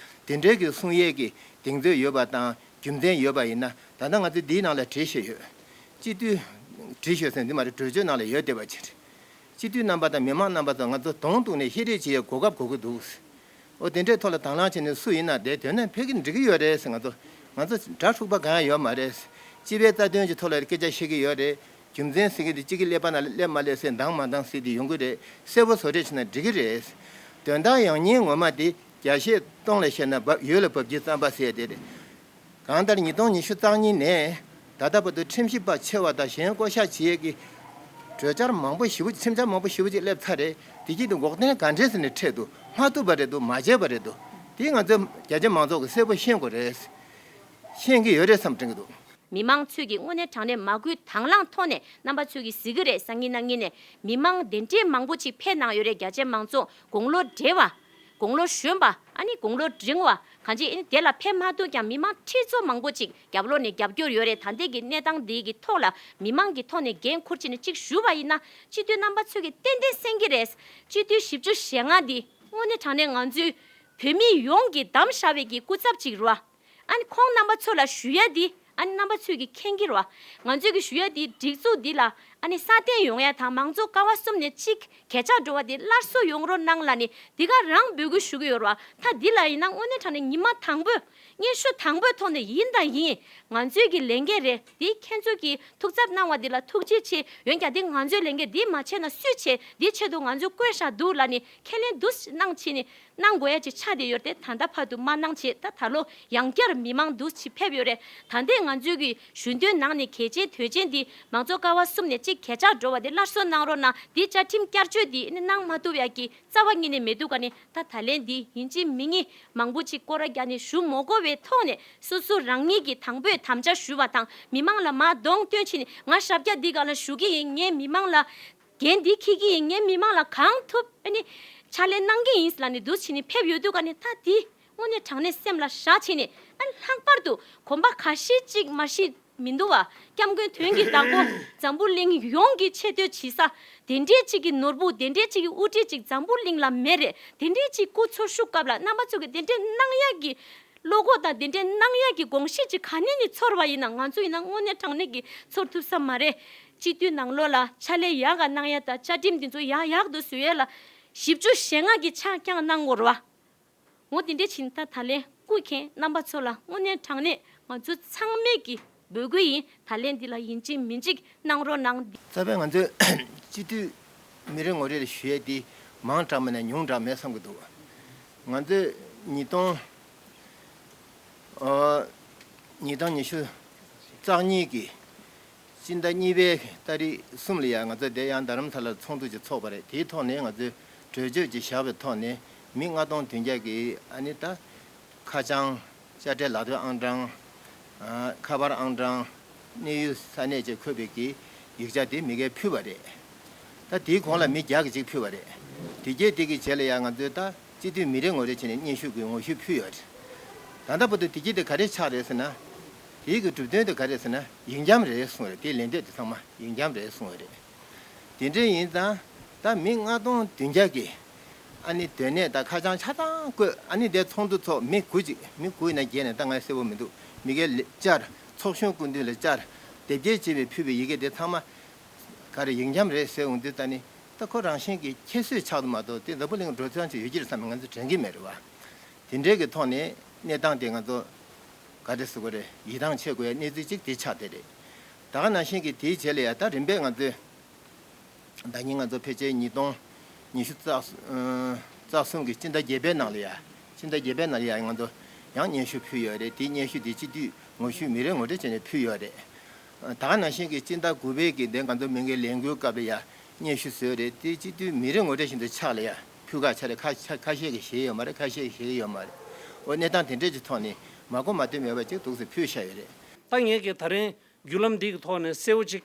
དེ་འདྲའི་གི་གསུང་ཡས་ཀྱི་གདེང་ཚོད་ཡོད་པ་དང་རྒྱུ་མཚན་ཡོད་པ་ཡིན་ན། ད་ལྟ་ང་ཚོས་འདིའི་ནང་ལ་བྲིས་བཞག་ཡོད། སྤྱི་འཐུས། བྲིས་བཞག་ཟེར་འདི་མ་རེད། གྲོས་ཆོད་ནང་ལ་ཡོད་བསྡད་པ་ཅིག་རེད། སྤྱི་འཐུས་རྣམ་པ་དང་མི་མང་རྣམ་པ་ཚོ་ང་ཚོ་གདོང་གཏུགས་ནས་བཤད་རེས་བྱེད་ཡས་གོ་སྐབས་དགོས་ཀྱི་འདུག། ཨོ། དེ་འདྲའི་ཐོག་ལ་དང་བླངས་བྱས་ནས་སུ་ཡིན་ན་དེ་དོན་ནས་ཕེབས་ཀྱི་འགྲིག་གི་ཡོད་རེད་ཟེར། ང་ཚོ། ང་ཚོ་དགྲ་འཁྲུག་པ་གང་ཡང་ཡོད་མ་རེད། སྤྱི་པའི་རྩ་དོན་གྱི་ཐོག་ལ་སྐད་ཆ་བཤད་ཀྱི་ཡོད་རེད། རྒྱུ་མཚན་ཟེར་གྱི་དེ་གཅིག་གི་ཀླད་པ་ནང་ལ་སླེབས་མ་སླེབས་ཟེར། འདང་མ་འདང་ཟེར་དེ་ཡོང་གི་རེད། གསལ་པོ་བཟོ་འདྲ་བྱས་ན་འགྲིག་གི་རེད། དོན་དག་ཡང་སྙིང་ངོ་མ་དེ། རྒྱ་བཤད་སྟོང་ལ་བཤད་ན་འབབ། ཡོད་ལ་འབབ་ཀྱི་རྩམ་པ་ཟེར་དེ་རེད། གང་ལྟར་ཉིས་སྟོང་ཉི་ཤུ་རྩ་གཉིས་ནས་ད་ལྟ་བར་དུ་ཁྲིམས་ཞིབ་པ་ཆེ་བ་དང་གཞན་བསྐོ་བཞག་བྱེད་ཡས་ཀྱི་གྲོས་འཆར་མང་པོ་ཞེ་པོ། ཁྲིམས་འཆར་མང་པོ་ཞེ་པོ་ཅིག་སླེབས་ཚར་རེད། དེ་གྱད་དེ་འགོག་རྟེན་ག་འདྲས་ཟེར་ནས་འཕྲད་འདུག། མ་ཐུབ་པ་རེད་འདུག། མ་བྱས་པ་རེད་འདུག། དེ་ང་ཚོས་རྒྱ་ཆེ་མང་ཚོགས་ཀྱིས་གསལ་པོ་ཤེས་དགོས་རེད། ཤེས་ཀྱི་ཡོད་རེད་བསམ་དྲན་གྱི་འདུག། མི་མང་ཚོས་ཀྱིས་དངོས་གནས་དྲང་གནས་མ་གུས་དང་བླངས་ཐོག་ནས་རྣམ་པ་ཚོས་ཀྱིས་གཟིགས་ཀྱི་རེད། སང་ཉིན་གནངས་ཉིན་ནས་མི་མང་གདན་འདྲེན་མང་པོ་ཅིག་ཕེབས་གནང་ཡོད་རེད། རྒྱ་ཆེ་མང་ཚོགས། དགུང་ལོ་བགྲེས་པ། དགུང་ལོ་གཞོན་པ། ཨ་ནི་དགུང་ལོ་འབྲིང་བ། གང་ཅི་ཨ་ནི་དེ་ལ་ཕེབས་མ་ཐུབ་ཀྱང་མི་མང་ཁྲི་ཚོ་མང་པོ་ཅིག་རྒྱབ་ལོགས་ནས་རྒྱབ་སྐྱོར་ཡོད་རེད། ད་ལྟའི་གི་གནས་སྟངས་འདི་གི་ཐོག་ལ་མི་མང་གི་ཐོག་ནས་འགན་འཁུར་བྱས་ནས་ཅིག་ཞུ་བ་ཡིན་ན། སྤྱི་འཐུས་རྣམ་པ་ཚོས་ཀྱིས་ཏན་ཏན་གསན་གྱི་རེད། སྤྱི་འཐུས་བཞི་བཅུ་ཞེ་ལྔ་འདི་དངོས་གནས་དྲང་གནས་ང་ཚོའི་བོད་མི་ཡོངས་ཀྱིས་བདམས་བཞག་པའི་གི་སྐུ་ཚབ་ཅིག་རེད་བ། ཨ་ནི་ཁོང་རྣམ་པ་ཚོ་ལ་ཞུ་ཡ་འདི། ཨ་ནི་རྣམ་པ་ཚོས་ཀྱིས་མཁྱེན་གྱི་རེད་བ། ང་ཚོས་ཀྱིས་ཞུ་ཡ་འདི་སྒྲིག་འཛུགས་འདི་ལ་ཨ་ནི་སྲ་བརྟན་ཡོང་ཡ་དང་། མང་གཙོ་ཀ་བ་གསུམ་ནས་གཅིག་གས་ཆག་འགྲོ་བ་འདི་སླར་གསོ་ཡོང་རོགས་གནང་ལབ་ནས་འདི་ག་རང་འབོད་སྐུལ་ཞུ་གི་ཡོད་རེད་བ། ད་འདི་ལ་ཡིན་ན་དངོས་གནས་དྲང་གནས་ཉི་མ་དང་པོས། སྙན་ཞུ་དང་པོའི་ཐོག་ནས་ཡིན་དང་ཡིན། ང་ཚོའི་གི་ལས་འགན་རེད། འདི་ཁྱེད་ཚོ་གིས་ཐུགས་འཚབ་གནང་བ་འདི་ལ་ཐུགས་རྗེ་ཆེ། འོན་ཀྱང་འདི་ང་ཚོའི་ལས་འགན་འདི་མ་བྱས་ན་སུས་བྱེད། འདིའི་ཆེད་དུ་ང་ཚོས་བསྐོས་བཞག་འདུག་ལབ་ནས་ཁས་ལེན་འདུག་གནང་བྱས་ནས། གནང་དགོས་ཡ་ཅིག་ཆགས་བསྡད་ཡོད་རེད་དེ། ད་ལྟ་བར་དུ་མ་གནང་བྱས། ད་ད་ལོ་ཡང་བསྐྱར་མི་མང་འདུག་ཅིག་ཕེབས་ཡོད་རེད། ད་ལྟའི་ང་ཚོའི་གི་ཞུ་འདོན་ནང་ནས་གལ་ཆེན་དོན་ཆེན་འདི་མང་གཙོ་ཀ་བ་གསུམ་ནས་གཅིག་གས་ཆག་འགྲོ་བ་དེ་སླར་གསོ་གནང་རོགས་གནང་། འདི་བཅའ་ཁྲིམས་བསྐྱར་བཅོས་འདི་ནི་གནང་མ་ཐུབ་ཡ་གི་རྩ་བ་ཉིད་ནས་མི་འདུག་ག་ནི། ད་ད་ལན་འདི་ཡིན་གཅིག་མིན་གཉིས་མང་པོ་ཅིག་སྐོར་ར་རྒྱག་ནས་ཞུ་མ་དགོས་པའི་ཐོག་ནས་སོ་སོ་རང་ཉིད་ཀྱི་དང་པོས་དམ་བཅའ་ཞུ་བ་དང་། མི་མང་ལ་མར་གདོང་སྟོན་བྱས་ནས་ང་ཞབས་བཀྱག་འདི་སྒང་ལ་བཞུགས་ཀྱི་ཡིན། ངས་མི་མང་ལ། འགན་འདི་འཁྱེར་གྱི་ཡིན། ངས་མི་མང་ལ་གང་ཐུབ་ཨ་ནི་ཕྱག་ལས་གནང་གི་ཡིན་ལབ་ནས་འདུག་བྱས་ནས་ཕེབས་ཡོད་དུས་ག་ནས། ད་འདི་དངོས་གནས་དྲང་གནས་སེམས་ལ་བཞག་བྱས་ནས། ཨ་ནི་ལྷག་པར་དུ་གོམ་པ་ག་ཤེད་ཅིག་མ་ཤེད་མི་འདུག་བ། སྐྱབས་མགོན་དོན་གྱི་བདག་པོ་འཛམ་བུ་གླིང་ཡོངས་ཀྱི་ཆེ་བསྟོད་བྱེད་ས་དེ་འདྲའི་ཅིག་གི་ནོར་བུ། དེ་འདྲའི་ཅིག་གི་དབུ་ཁྲིད་ཅིག་འཛམ་བུ་གླིང་ལ་མེད་རེད། དེ་འདྲའི་ཅིག་སྐུ་འཚོ་བཞུགས་སྐབས་ལ་རྣམ་པ་ཚོ་གི་དེ་འདྲའི་གནང་ཡག་གི་བློ་ཁོག་དང་དེ་འདྲའི་གནང་ཡག་གི་དགོངས་གཞི་ཅིག་ག་ནས་ནས་ཚོར་བ་ཡིན་ན། ང་ཚོ་ཡིན་ན་དངོས་གནས་དྲང་གནས་ཀྱི་ཚོར་ཐུབ་ས་མ་རེད། སྤྱི་འཐུས་ནང་ལོགས་ལ་ཕྱག་ལས་ཡག་ག་གནང་ཡ་དང་། བཅའ་ཁྲིམས་འདི་ཚོ་ཡག་ཡག་ཏུ་བཟོ་ཡ་ལ་བཞི་བཅུ་ཞེ་ལྔ་གི་ཕྱག་བརྐྱངས་གནང་དགོས་རེད་བ། འོ་དེ་འདྲ་བྱས་ན་ད་ད་ལན་སྐུ་མཁྱེན་རྣམ་པ་ཚོ་ལ་དངོས་གནས་དྲང་གནས་ང་ཚོ་ཚང་མས་ཀྱི་འབོད་སྐུལ་ཡིན། ད་ལན་འདི་ལ་ཡིན་གཅིག་མིན་གཅིག་གནང་རོགས་གནང་། རྩ་བའི་ང་ཚོས་སྤྱི་འཐུས་མི་རེ་ངོ་རེ་ལ་ཞུ་ཡས་དེ་མང་དྲགས་མེད་ན་ཉུང་དྲགས་མེད་བསམ་གྱི་འདུག། ང་ཚོས་ཉིས་སྟོང་། ཨོ། ཉིས་སྟོང་ཉི་ཤུ་རྩ་གཉིས་ཀྱི་སྤྱི་ཟླ་གཉིས་པའི་ཏ་རིག་གསུམ་ལ་ཡང་ང་ཚོ་དེ་ཡང་རྡ་རམ་ས་ལར་ཚོགས་འདུ་ཅིག་ཚོགས་པ་རེད། དེའི་ཐོག་ནས་ང་ཚོས་གྲོས་ཆོད་ཅིག་བཞག་པའི་ཐོག་ནས་མི་ལྔ་སྟོང་བདུན་བརྒྱ་གི་ཨ་ནི་ད་ཁ་བྱང་དཔྱ་ཁྲལ་ལག་དེབ་ཨང་གྲངས། ཨ། ཁ་པར་ཨང་གྲངས། གནས་ཡུལ་ས་གནས་བཅས་འཁོད་པའི་གི་ ཡིག་ཆ་དེ་མི་སྒེར་ཕུལ་བ་རེད། ད་དེའི་གོང་ལ་མི་བརྒྱ་གི་གཅིག་ཕུལ་བ་རེད། དེ་རྗེས་དེ་གི་རྗེས་ལ་ཡང་ང་ཚོས་ད་སྤྱི་འཐུས་མི་རེ་ངོ་རེ་བྱས་ནས་སྙན་ཞུ་གི་ངོ་ཤུས་ཕུལ་ཡོད་རེད། ད་ལྟ་བར་དུ་དེ་རྗེས་དེ་ག་རེ་ཆགས་རེད་ཟེར་ན། དེའི་གི་གྲུབ་དོན་དེ་ག་རེད་ཟེར་ན་ཡིག་འཁྱམ་རེད་གསུངས་རེད། དེའི་ལན་འདེབས་དེ་ཚང་མ་ཡིག་འཁྱམ་རེད་གསུངས་རེད། དེ་འདྲ་ཡིན་ཙང་ད་མི་ལྔ་སྟོང་བདུན་བརྒྱ་གིས་ཨ་ནི་སྡོད་གནས་དང་ཁ་བྱང་ཆ་ཚང་བཀོད། ཨ་ནི་དེ་ཚོགས་འདུ་ཚོགས་མི་དགུ་ཅིག་མི་དགུ་ཡིན་ན་བརྒྱད་ནས་ད་ང་གསལ་པོ་མི་འདུག་མི་སྒེར་ལ་བཅར། ཚོགས་གཞོན་སྐུ་མདུན་ལ་བཅར། དེབ་སྐྱེལ་བྱས་པའི་ཕུལ་བའི་ཡི་གེ་དེ་ཚང་མ་ག་རེ་ཡིག་འཁྱམ་རེད་ཟེར་འོང་དུས་ད་ནི་ད་ཁོ་རང་བཞིན་གྱི་ཁྱད་གསོད་ཆགས་འདུག་མ་གཏོགས་དེ་འཛམ་བུ་གླིང་འགྲོ་སྟངས་ཅིག་ཡོད་ཀྱི་རེད་བསམ་ནས་ང་ཚོ་དྲན་གྱི་མེད་རེད་བ། དེ་འདྲའི་གི་ཐོག་ནས་གནས་སྟངས་དེ་ང་ཚོ་ག་རེ་ཟེར་དགོས་རེད། ཡིད་ཐང་ཆད་དགོས་ཡ་གནས་ཚུལ་ཅིག་དེ་ཆགས་བསྡད་རེད། ད་ག་ནང་བཞིན་གྱི་དེའི་རྗེས་ལ་ཡ་ད་རིམ་པས་ང་ཚོས་ཟླ་ཉིན་ང་ཚོ་ཕལ་ཆེར་ཉིས་སྟོང་ཉི་ཤུ་རྩ་རྩ་གསུམ་གྱི་སྤྱི་ཟླ་བརྒྱད་པའི་ནང་ལ་ཡ། སྤྱི་ཟླ་བརྒྱད་པའི་ནང་ལ་ཡ་ང་ཚོ་ཡང་སྙན་ཞུ་ཕུལ་ཡོད་རེད། དེའི་སྙན་ཞུ་དེ་སྤྱི་འཐུས་ངོ་ཤུས་མི་རེ་ངོ་རེ་བྱས་ནས་ཕུལ་ཡོད་རེད། ད་ག་ནང་བཞིན་གྱི་སྤྱི་ཟླ་དགུ་པའི་གི་དེ་ང་ཚོ་མི་སྒེར་ལས་འགུལ་སྐབས་ལ་ཡ་སྙན་ཞུ་བཟོས་རེད། དེ་སྤྱི་འཐུས་མི་རེ་ངོ་རེ་བཞིན་དུ་ཕྱག་ལ་ཡ་ཕུལ་ཁག་ཆགས་རེད། ཁ་ཁ་ཁ་ཤས་ཀྱིས་བཞེས་ཡོད་མ་རེད། ཁ་ཤས་ཀྱིས་བཞེས་ཡོད་མ་རེད། འོ་གནས་སྟངས་དེ་འདྲས་ཀྱི་ཐོག་ནས་མ་གོ་མ་ཐོས་མེད་པ་ཅིག་འདུག་སེ་ཕུལ་བཞག་ཡོད་རེད། ད་ངས་ཀྱི་ད་རིང་བརྒྱུད་ལམ་འདི་གི་ཐོག་ནས་གསལ་བོ་ཅིག་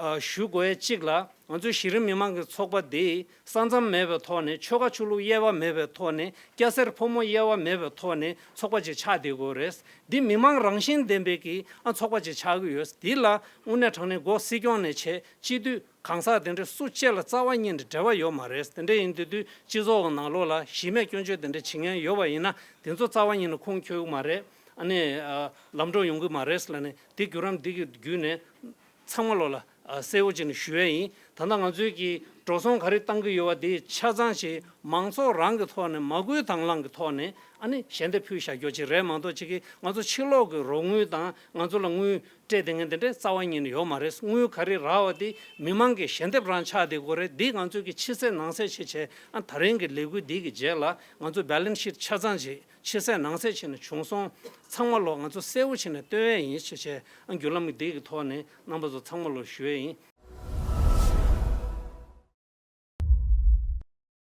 ཨ་ཞུ་དགོས་ཡ་གཅིག་ལ། ང་ཚོའི་གཞི་རིམ་མི་མང་གི་ཚོགས་པ་འདི་ས་མཚམས་མེད་པའི་ཐོག་ནས། ཆོལ་ཁ་ཆོས་ལུགས་དབྱེ་བ་མེད་པའི་ཐོག་ནས། སྐྱ་སེར་ཕོ་མོ་དབྱེ་བ་མེད་པའི་ཐོག་ནས་ཚོགས་པ་ཅིག་ཆགས་བསྡད་དགོས་རེད། འདི་མི་མང་རང་བཞིན་ལྡན་པའི་གི་ཨ་ཚོགས་པ་ཅིག་ཆགས་ཀྱི་ཡོད། འདི་ལ་དངོས་གནས་དྲང་གནས་འགོ་སྲིད་སྐྱོང་ནས་བྱས། སྤྱི་འཐུས་གང་ཟག་དེ་འདྲ་སུ་གཅིག་ལ་རྩ་བ་ཉིད་ནས་འབྲེལ་བ་ཡོད་མ་རེད། དེ་འདྲ་ཡིན་དུས་དུས་སྤྱི་ཚོགས་ནང་ལོགས་ལ་གཞི་མེད་སྐྱོན་བརྗོད་དེ་འདྲ་བྱེད་མཁན་ཡོད་པ་ཡིན་ན། དེ་ཚོ་རྩ་བ་ཉིད་ནས་ཁུངས་འཁྱོལ་གྱི་མ་རེད། ཨ་ནི་ཨ་ལམ་འགྲོ་ཡོང་གི་མ་རེད་ལབ་ནས། དེ་བརྒྱུད་རིམ་འདི་གི་བརྒྱུད་ནས་ཚང་མ་ལོགས་ལ་ཨ་གསལ་བོ་བྱས་ནས་ཞུ་ཡས་ཡིན། ད་ལྟ་ང་ཚོའི་གི་འགྲོ་སོང་ག་རེ་བཏང་གི་ཡོད་པ་དེ་ཆ་ཚང་ཞིག་མང་ཚོགས་རང་གི་ཐོག་ནས་མ་བསྐུལ་དང་བླངས་ཀྱི་ཐོག་ནས་ཨ་ནི་ཞལ་འདེབས་ཕུལ་བཞག་རྒྱུ་ཅིག་རེད་མ་གཏོགས། ཅིག་གི་ང་ཚོ་ཕྱི་ལོགས་ཀྱི་རོགས་དངུལ་དང་ང་ཚོ་ལ་དངུལ་སྤྲད་བསྡད་མཁན་དེ་འདྲ་རྩ་བ་ཉིད་ནས་ཡོད་མ་རེད། དངུལ་ག་རེ་རག་པ་དེ་མི་མང་གི་ཞལ་འདེབས་རང་ཆགས་བསྡད་ཀྱི་ཡོད་རེད། འདི་ང་ཚོས་ཀྱི་ཕྱི་གསལ་ནང་གསལ་བྱས་བྱས། ཨ་ད་རིང་གི་ལས་འགུལ་འདི་གི་རྗེས་ལ་ང་ཚོ་བེ་ལེན་སི་ཤིཊ་ཆ་ཚང་ཅིག་ཕྱི་གསལ་ནང་གསལ་བྱས་ནས་བྱུང་སོང་། ཚང་མ་ལོག་ང་ཚོ་གསལ་བོ་བྱས་ནས་སྟོན་ཡས་ཡིན་ཞེས་བྱས། ཨ་བརྒྱུད་ལམ་འདི་གི་ཐོག་ནས་རྣམ་པ་ཚོ་ཚང་མ་ལོག་ཞུ་ཡས་ཡིན།